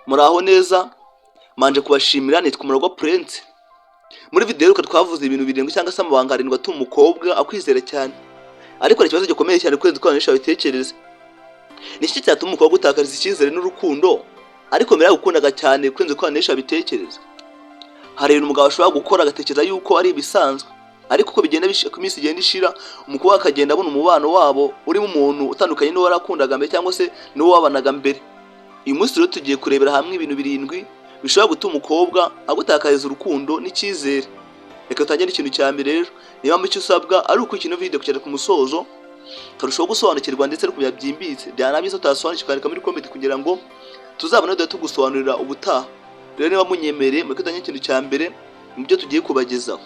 Muraho neza, manje kubashimira. Nitwa Umuragwa Prince. Muri video iheruka twavuze ibintu birindwi cyangwa se amabanga arindwi atuma umukobwa akwizera cyane, ariko hari ikibazo gikomeye cyane kurenza uko abantu benshi babitekereza. Ni iki cyatuma umukobwa utakariza icyizere n'urukundo, ariko mbere yagukundaga cyane kurenza uko abantu benshi babitekereza? Hari ibintu umugabo ashobora gukora agatekereza yuko ari ibisanzwe, ariko uko bigenda uko iminsi igenda ishira, umukobwa akagenda abona umubano wabo urimo umuntu utandukanye n'uwo yarakundaga mbere cyangwa se n'uwo babanaga mbere. Uyu munsi rero tugiye kurebera hamwe ibintu birindwi bishobora gutuma umukobwa agutakariza urukundo n'icyizere. Reka dutangire n'ikintu cya mbere rero. Niba mu cyo usabwa ari ukurikira ino video kugera ku musozo, ukarushaho gusobanukirwa ndetse no kumenya byimbitse. Byaba byiza utasobanukirwa, ukandika muri comment kugira ngo tuzabone duhita tugusobanurira ubutaha. Rero niba munyemereye, mureke dutangire ikintu cya mbere mu byo tugiye kubagezaho.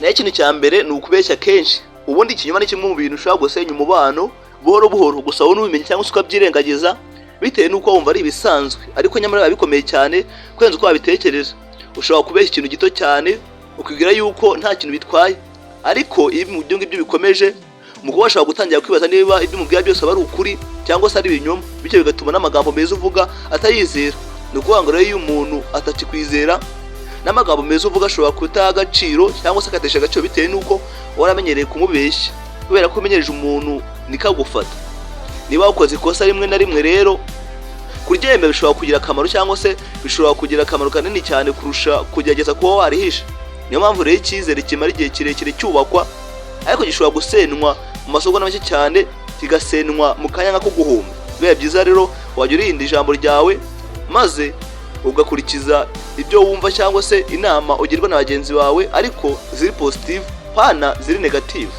Naho ikintu cya mbere ni ukubeshya kenshi. Ubundi ikinyoma ni kimwe mu bintu ushobora gusenya umubano buhoro buhoro, gusa wowe ntubimenye cyangwa se ukabyirengagiza bitewe n'uko wumva ari ibisanzwe, ariko nyamara biba bikomeye cyane kurenza uko wabitekereza. Ushobora kubeshya ikintu gito cyane ukibwira yuko nta kintu bitwaye, ariko iyo ibyo ngibyo bikomeje, umukobwa ashobora gutangira kwibaza niba ibyo umubwira byose aba ari ukuri cyangwa se ari ibinyoma, bityo bigatuma n'amagambo meza uvuga atayizera. Ni ukuvuga ngo rero iyo umuntu atakikwizera, n'amagambo meza uvuga ashobora kutaha agaciro cyangwa se akatesha agaciro bitewe n'uko waramenyereye kumubeshya. Kubera ko umenyereje umuntu niko agufata. Niba wakoze ikosa rimwe na rimwe rero, kuryemera bishobora kugira akamaro cyangwa se bishobora kugira akamaro kanini cyane kurusha kugerageza kuba warihisha. Niyo mpamvu rero icyizere kimara igihe kirekire cyubakwa, ariko gishobora gusenywa mu masegonda make cyane, kigasenywa mu kanya nk'ako guhumba. Biba byiza rero wajya urinda ijambo ryawe, maze ugakurikiza ibyo wumva cyangwa se inama ugirwa na bagenzi bawe, ariko ziri positive, pana ziri negative.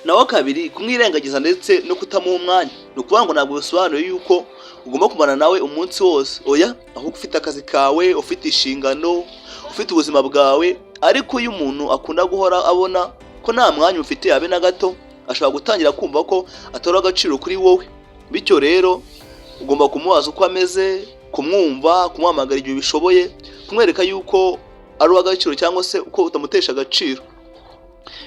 Naho kabiri, kumwirengagiza ndetse no kutamuha umwanya. Ni ukuvuga ngo ntabwo bisobanuye yuko ugomba kumara nawe umunsi wose, oya. Ahubwo ufite akazi kawe, ufite inshingano, ufite ubuzima bwawe. Ariko iyo umuntu akunda guhora abona ko nta mwanya ufite habe na gato, ashobora gutangira kumva ko atora agaciro kuri wowe. Bityo rero ugomba kumubaza uko ameze, kumwumva, kumuhamagara igihe ubishoboye, kumwereka yuko ari uw'agaciro cyangwa se uko utamutesha agaciro.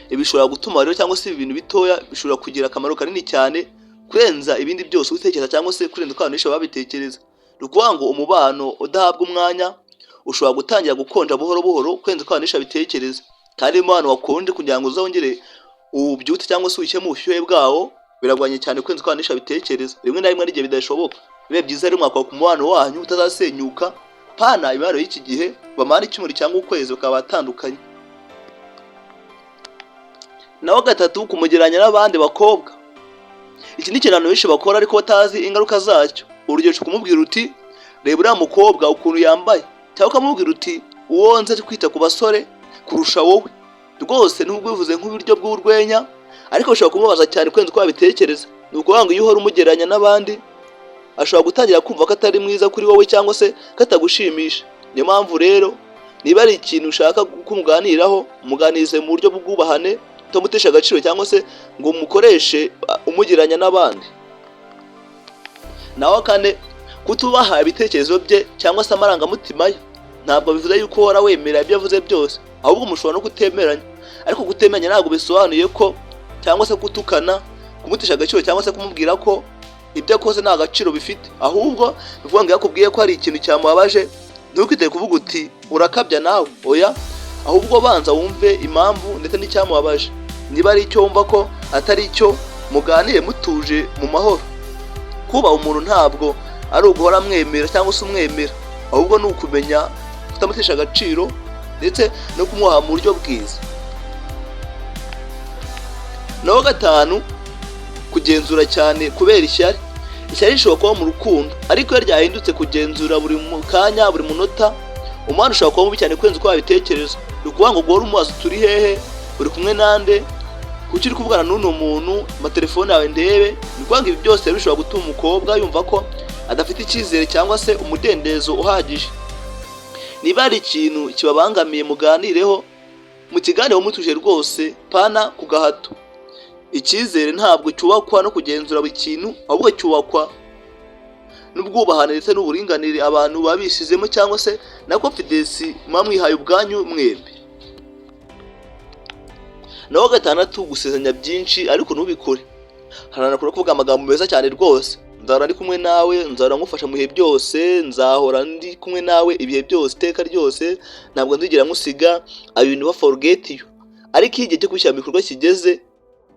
Ibi bishobora gutuma rero, cyangwa se ibi bintu bitoya bishobora kugira akamaro kanini cyane kurenza ibindi byose utekereza cyangwa se kurenza uko abantu benshi babitekereza. Ni ukuvuga ngo umubano udahabwa umwanya ushobora gutangira gukonja buhoro buhoro kurenza uko abantu benshi babitekereza. Kandi umubano wakonje, kugira ngo uzongere uwubyutse cyangwa se uwushyire mu bushyuhe bwawo, biragoranye cyane kurenza uko abantu benshi babitekereza. Rimwe na rimwe n'igihe bidashoboka. Bibe byiza rero mwakubaka umubano wanyu utazasenyuka, pana imibano y'iki gihe bamara icyumweru cyangwa ukwezi bakaba batandukanye. Naho gatatu, kumugereranya n'abandi bakobwa. Iki ni ikintu abantu benshi bakora ariko batazi ingaruka zacyo. Urugero, ushobora kumubwira uti: "Reba uriya mukobwa ukuntu yambaye", cyangwa ukamubwira uti: "Uwo nzi kwita ku basore kurusha wowe rwose." Nubwo bivuze nk'uburyo bw'urwenya, ariko bishobora kumubaza cyane kurenza uko wabitekereza. Ni ukuvuga ngo iyo uhora umugereranya n'abandi, ashobora gutangira kumva ko atari mwiza kuri wowe cyangwa se ko atagushimisha. Niyo mpamvu rero niba ari ikintu ushaka ko muganiraho, muganirize mu buryo bw'ubwubahane, utamutesha agaciro cyangwa se ngo umukoreshe umugereranya n'abandi. Naho kane, kutubaha ibitekerezo bye cyangwa se amarangamutima ye. Ntabwo bivuze yuko uhora wemera ibyo avuze byose, ahubwo mushobora no kutemeranya. Ariko kutemeranya ntabwo bisobanuye ko cyangwa se gutukana, kumutesha agaciro cyangwa se kumubwira ko ibyo akoze nta gaciro bifite. Ahubwo bivuga ngo iyo akubwiye ko hari ikintu cyamubabaje, ntukite kuvuga uti: "Urakabya nawe", oya. Ahubwo banza wumve impamvu ndetse n'icyamubabaje. Niba ari icyo wumva ko atari cyo, muganire mutuje mu mahoro. Kubaha umuntu ntabwo ari uguhora mwemera cyangwa se umwemera, ahubwo ni ukumenya kutamutesha agaciro ndetse no kumwubaha mu buryo bwiza. Naho gatanu, kugenzura cyane kubera ishyari. Ishyari rishobora kuba mu rukundo, ariko iyo ryahindutse kugenzura buri kanya, buri munota, umwana ushobora kuba mubi cyane kurenza uko wabitekereza. Ni ukuvuga ngo guhora umubaza: "Turi hehe? Uri kumwe nande? Kuki uri kuvugana n'uno muntu? Amatelefone yawe ndebe." Ni ukuvuga ngo ibi byose bishobora gutuma umukobwa yumva ko adafite icyizere cyangwa se umudendezo uhagije. Niba hari ikintu kibabangamiye, muganireho, mu kiganiro mutuje rwose, pana ku gahato. Icyizere ntabwo cyubakwa no kugenzura buri kintu, ahubwo cyubakwa n'ubwubahane ndetse n'uburinganire abantu baba bishyizemo, cyangwa se na confidence muba mwihaye ubwanyu mwembi. Naho gatandatu, gusezeranya byinshi ariko ntubikore. Hari abantu bakunda kuvuga amagambo meza cyane rwose: "Nzahora ndi kumwe nawe, nzahora ngufasha mu bihe byose, nzahora ndi kumwe nawe ibihe byose, iteka ryose, ntabwo nzigera nkusiga, I will never forget you." Ariko iyo igihe cyo kubishyira mu bikorwa kigeze,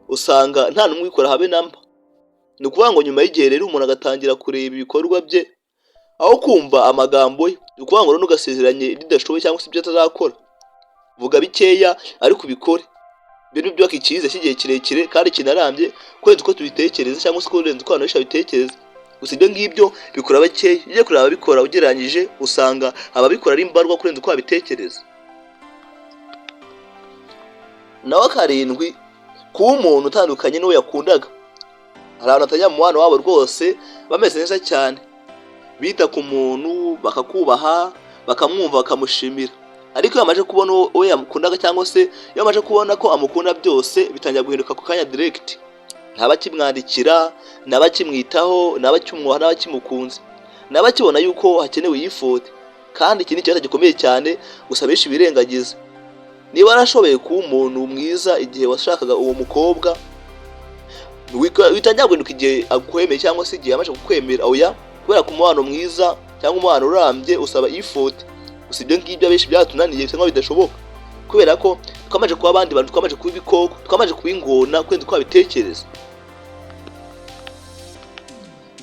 usanga nta n'umwe ubikora habe namba. Ni ukuvuga ngo nyuma y'igihe rero umuntu agatangira kureba ibikorwa bye aho kumva amagambo ye. Ni ukuvuga ngo rero ntugasezeranye ibyo udashoboye cyangwa se ibyo utazakora. Vuga bikeya ariko ubikore. Ibyo ni byubaka icyizere cy'igihe kirekire kandi kinarambye kurenza uko tubitekereza cyangwa se kurenza uko abantu benshi babitekereza. Gusa ibyo ngibyo bikora bakeya. Iyo ugiye kureba ababikora ugereranyije, usanga ababikora ari mbarwa kurenza uko wabitekereza. Naho karindwi, kuba umuntu utandukanye n'uwo yakundaga. Hari abantu batajya mu mubano wabo rwose bameze neza cyane, bita ku muntu, bakakubaha, bakamwumva, bakamushimira, ariko iyo bamaze kubona uwo yamukundaga cyangwa se iyo bamaze kubona ko amukunda, byose bitangira guhinduka ako kanya direct. Ntaba akimwandikira, ntaba akimwitaho, ntaba akimwubaha, ntaba akimukunze, ntaba akibona yuko hakenewe effort. Kandi iki ni ikibazo gikomeye cyane, gusa benshi birengagiza. Niba warashoboye kuba umuntu mwiza igihe washakaga uwo mukobwa, witangira guhinduka igihe akwemeye cyangwa se igihe yamaze kukwemera. Oya, kubera ko umubano mwiza cyangwa umubano urambye usaba effort. Gusa ibyo ngibyo abenshi byatunaniye, bisa nkaho bidashoboka, kubera ko twamaze kuba abandi bantu, twamaze kuba ibikoko, twamaze kuba ingona kurenza uko wabitekereza.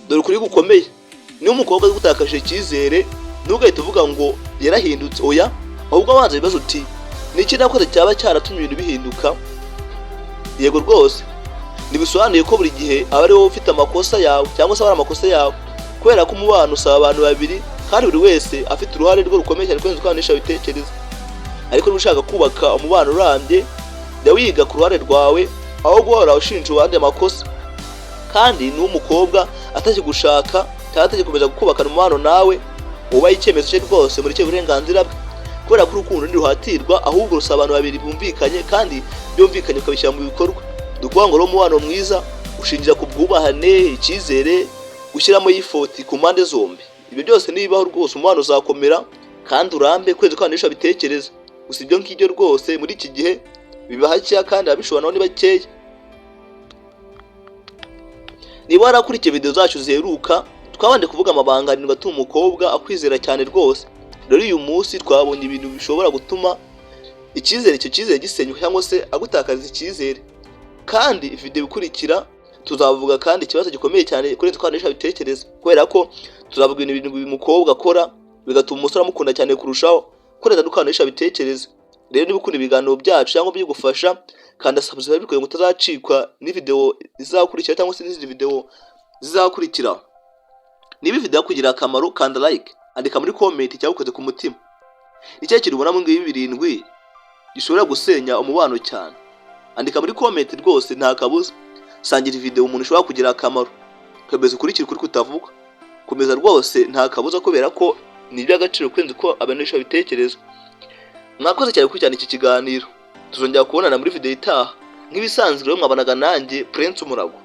Dore ukuri gukomeye: niba umukobwa agutakaje icyizere, ntugahite uvuga ngo yarahindutse. Oya, ahubwo abanza ibibazo uti: "Ni iki nakoze cyaba cyaratumye ibintu bihinduka?" Yego rwose, ntibisobanuye ko buri gihe aba ari wowe ufite amakosa yawe cyangwa se aba ari amakosa yawe, kubera ko umubano usaba abantu babiri kandi buri wese afite uruhare rwe rukomeye cyane kurenza uko abantu benshi babitekereza. Ariko niba ushaka kubaka umubano urambye, jya wiga ku ruhare rwawe aho guhora ushinja abandi amakosa. Kandi niba umukobwa atakigushaka cyangwa atagikomeza kubakana umubano nawe, wubahe icyemezo cye rwose, mureke uburenganzira bwe, kubera ko urukundo ntiruhatirwa, ahubwo rusaba abantu babiri bumvikanye kandi byumvikanye ukabishyira mu bikorwa. Ni ukuvuga ngo rero umubano mwiza ushingira ku bwubahane, icyizere, gushyiramo effort ku mpande zombi. Ibyo byose nibibaho rwose, umubano uzakomera kandi urambe kurenza uko abantu benshi babitekereza. Gusa ibyo ngibyo rwose muri iki gihe biba hakeya, kandi ababishobora nabo ni bakeya. Niba warakurikiye video zacu ziheruka, twabanje kuvuga amabanga arindwi atuma umukobwa akwizera cyane rwose. Rero uyu munsi twabonye ibintu bishobora gutuma icyizere, icyo cyizere gisenyuka cyangwa se agutakaza icyizere. Kandi video ikurikira tuzavuga kandi ikibazo gikomeye cyane kurenza uko abantu benshi babitekereza, kubera ko tuzavuga ibintu birindwi uyu mukobwa akora bigatuma umusore amukunda cyane kurushaho kurenza n'uko abantu benshi babitekereza. Rero niba ukunda ibiganiro byacu cyangwa bigufasha, kanda subscribe kugira ngo utazacikwa n'ivideo izakurikira cyangwa se n'izindi video zizakurikira. Niba video yakugirira akamaro, kanda like, andika muri comment cyangwa ukoze ku mutima. Icyo kintu ubona muri ngibi birindwi gishobora gusenya umubano cyane, andika muri comment rwose, nta kabuza. Sangira video umuntu ushobora kugira akamaro. Komeza ukurikire ukuri kutavuga, komeza rwose, nta kabuza, kubera ko ni iby'agaciro kurenza uko abantu benshi babitekereza. Mwakoze cyane gukurikirana iki kiganiro. Tuzongera kubonana muri video itaha nk'ibisanzwe. Rero mwabanaga nanjye, Prince Umurago.